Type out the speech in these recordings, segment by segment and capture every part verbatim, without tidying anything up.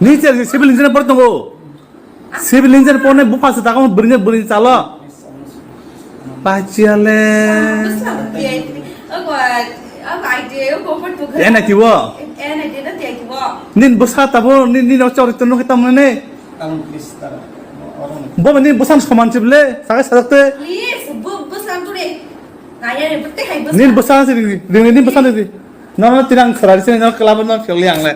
Ni civil engineer por tongo. Civil engineer pornai bupha se takamo bwrwini bwrwini chalo. Pachiale. Ena kiwo? Nin bwsa tabo, nin, nin o chori tunu kita mane. Bo nin bwsa soman chible, sakai sajakte. Please, bu-, bwsa turi. Naya re, bete hai bwsa. Nin bwsa si ring, ring, nin bwsa si. No, no, tirang khara si, no, kelabang no, pheli ang le.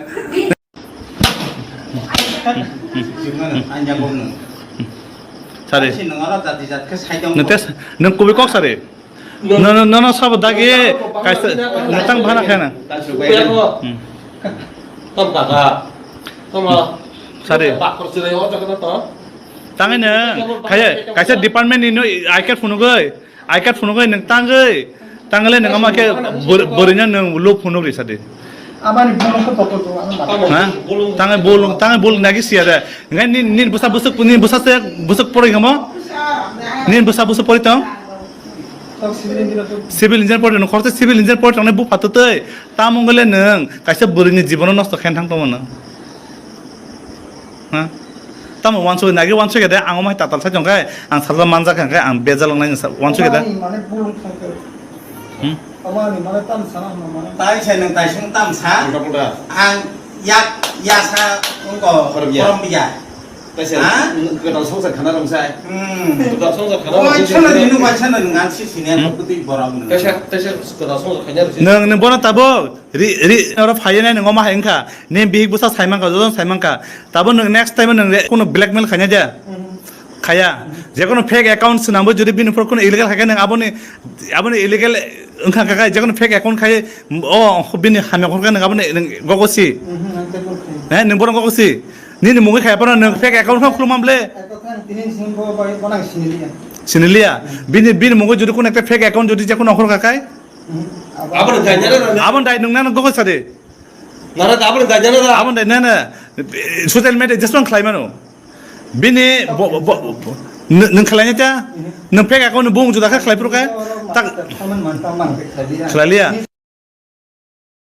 Sari. Nang tes, nang kubi kok sari. No, no, no, no, sabo dagi, kaisa, nang tang bhana khana. Sari. Tangai nang, kaya, kaisa department ni no, I card phunugoi. I card phunugoi nang tangoi. Tangle nang ama ke bor-, borina nang lo phunuk ri sadi. Abani bolong ko toto to ano mata. Ha? Tangai bolong, tangai bolong nagi sia da. Ngai ni, ni busa busuk, ni busa se busuk pori kamo? Ni busa busuk pori tong? Civil engineer pori no, khorte civil engineer pori tong ne bu phatutoi. Tamung gole nang kaisa borina jibono nosto khen thang tong no. Ha? Tamo wansuk nagi wansuk ya de, ang omo hai tatal sai tong khe, ang sajla manjak khe, ang bejal wngnai wansuk ya de. Tamani mane bulung thang khe. Hmm? Tamani mane tam sana hwnma mane. Tai sai nang tai sung tam sa. Puta puta. Ang yak yasa ungko. Khorok ya. Khorok ya. Kaisa. Ha? Kwtal songsar khana rong sai. Hmm. Kwtal songsar khana rong sai. Oi, chana ninu bai chana nang si sini. Hmm? Aku tu borok nang. Kaisa, kaisa kwtal songsar khana rong sai. Nang, nang bono tabuk. Ri, ri, oro phaiya nai nang omo hai wngkha. Ni bihik bwsa sai mankha, jojon sai mankha. Tabo nwng next time nwng re, kuno blackmail khaina de. Mhm. Khaya. Mhm. Jekono fake account swnambo jodi bini upor kuno illegal khaikhe nwng aboni, aboni illegal wngkha khakai, jekono fake account khai, o, bini hamya khorkhe nwng aboni nwng gogosi. Mhm, ang tei bol khai. He, nwng bono gogosi. Nini mungwi khaya phano nwng fake account khe khulumam ble. Ako khan tini sing bo bai bonang siniliya. Siniliya. Mhm. Bini, bini mungwi jodi kuno ekta fake account jodi jekono khorkha khai. Aboni dai nana na? Aboni dai nwng nana gogo sadi. Nara da aboni dai nana da? Aboni dai nana. Social media jeswng khlai mano. Bini bo, bo, bo, nwng khlai nita? Nwng pek account bung juda kha khlai pruka? Tak khlai liya.